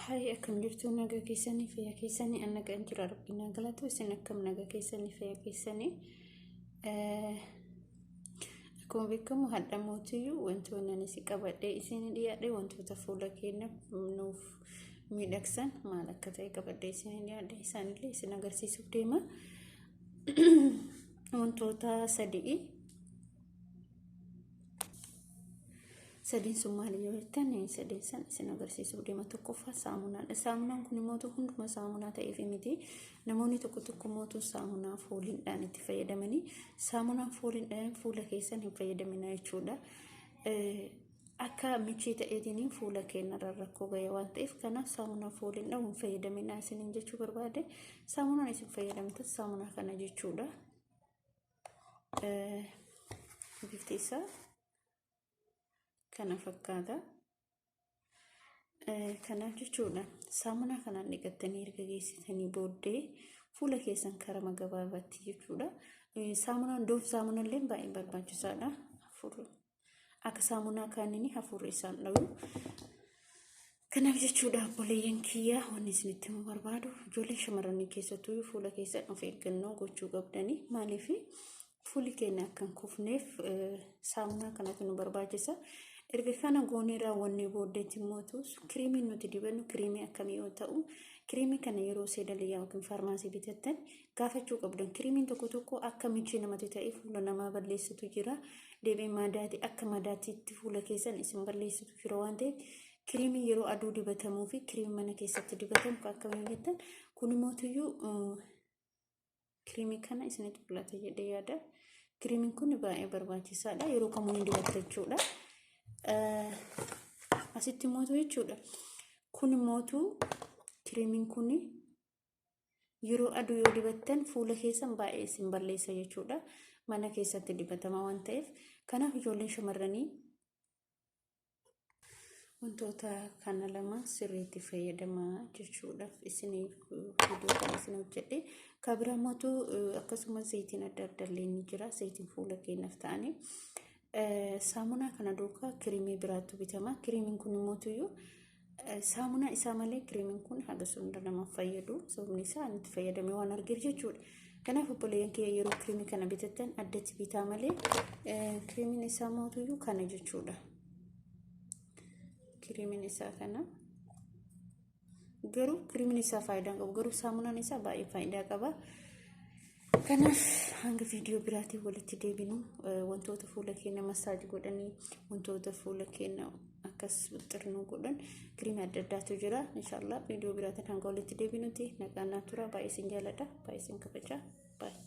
Hayi akkam jirtu nagaa keessanii fayyaa keessanii an nagaan jira rabbiin naa galatu isin akkam nagaa keessanii fayyaa keessanii akkuma beekamu hadha mootiyyuu wantoonni ani si qabadhee isin dhiyaadhe wantoota fuula keenya nuuf miidhagsan maal akka ta'e qabadhee isin dhiyaadhe isaanillee isin agarsiisuuf deema wantoota sadii Sadiin sun maali yoo jettan sadeen san isin agarsiisuuf deema. Tokkoffaa saamunaadha. Saamunaan kun immoo hunduma saamunaa ta'eef miti. Namoonni tokko tokko mootu saamunaa fooliindhaan itti fayyadamanii saamunaan fooliindhaan fuula keessan hin fayyadamina jechuudha. Akka michii ta'eetiin fuula keenyarra rakkoo ga'e waan ta'eef kanaaf saamunaa fooliindhaan hin fayyadamina isiniin jechuu barbaade. Saamunaan isin fayyadamtan saamunaa kana jechuudha. Bifti isaa kana fakkaata. Kanaaf jechuudha saamunaa kanaan dhiqattanii erga geessitanii booddee fuula keessan karama gabaabaatti jechuudha. Saamunaan doof saamunallee baay'ee barbaachisaadha. Akka saamunaa kaaniin hafuurri isaan dhabu. Kanaaf jechuudha obboleeyyan kiyya wanni isinitti himuu barbaadu ijoollee shamarranii keessattuu fuula keessan of eeggannoo gochuu qabdanii maaliif fuulli keenya akka hin kufneef saamunaa kanatu nu barbaachisa. Erga kana goonee raawwannee booddeetti immoo kiriimiin nuti dibannu kiriimii akkamii yoo ta'u kiriimii kana yeroo seedaliyyaa yookiin faarmaasii bitattan gaafachuu qabdan. Kiriimiin tokko tokko akka michii namatti ta'e fuula namaa balleessitu jira. Deebiin madaati akka madaatiitti fuula keessan isin balleessitu jira waan ta'eef kiriimii yeroo aduu dibatamuu fi kiriimii mana keessatti dibatamu kan akkamii jettan kun immoo kiriimii kana isinitti mul'ata jedhee yaada. Kiriimiin kun baay'ee barbaachisaadha. Yeroo kamuu ni dibatta jechuudha. Asitti mootu jechuudha. Kun mootu kiriimiin kun yeroo aduu yoo dibattan fuula keessan baay'ee isin balleessa jechuudha. Mana keessatti dibatama waan ta'eef. Kanaaf ijoolleen shamarranii wantoota kana lama sirriitti fayyadamaa jechuudhaaf isiniif viidiyoo kana isin hojjedhe. Kan biraa mootu akkasumas zayitiin adda adda illee ni jira. Zayitiin fuula keenyaaf ta'anii. Saamunaa kana duukaa kiriimii biraatu bitama. Kiriimiin kun immoo saamunaa isaa malee kiriimiin kun haga hunda nama fayyadu. Sababni isaa ani itti fayyadamee waan argeef jechuudha. Kanaaf obboleeyyan kiyya yeroo kiriimii kana bitattan addatti bitaa malee kiriimiin isaa mootuyyuu kana jechuudha. Kiriimiin isaa kana. Garuu kiriimiin isaa faayidaa hin qabu. Garuu saamunaan isaa baay'ee faayidaa qaba. Kanaaf hanga viidiyoo biraatiin walitti deebinu wantoota fuula keenya masaaj godhanii wantoota fuula keenya akkas xirnuu godhan kiriimii adda addaatu jira. Inshaallah viidiyoo biraatiin hanga walitti deebinuti nagaan naa tura. Baay'ee isin jaaladha. Baay'ee isin kabaja. Baay'ee.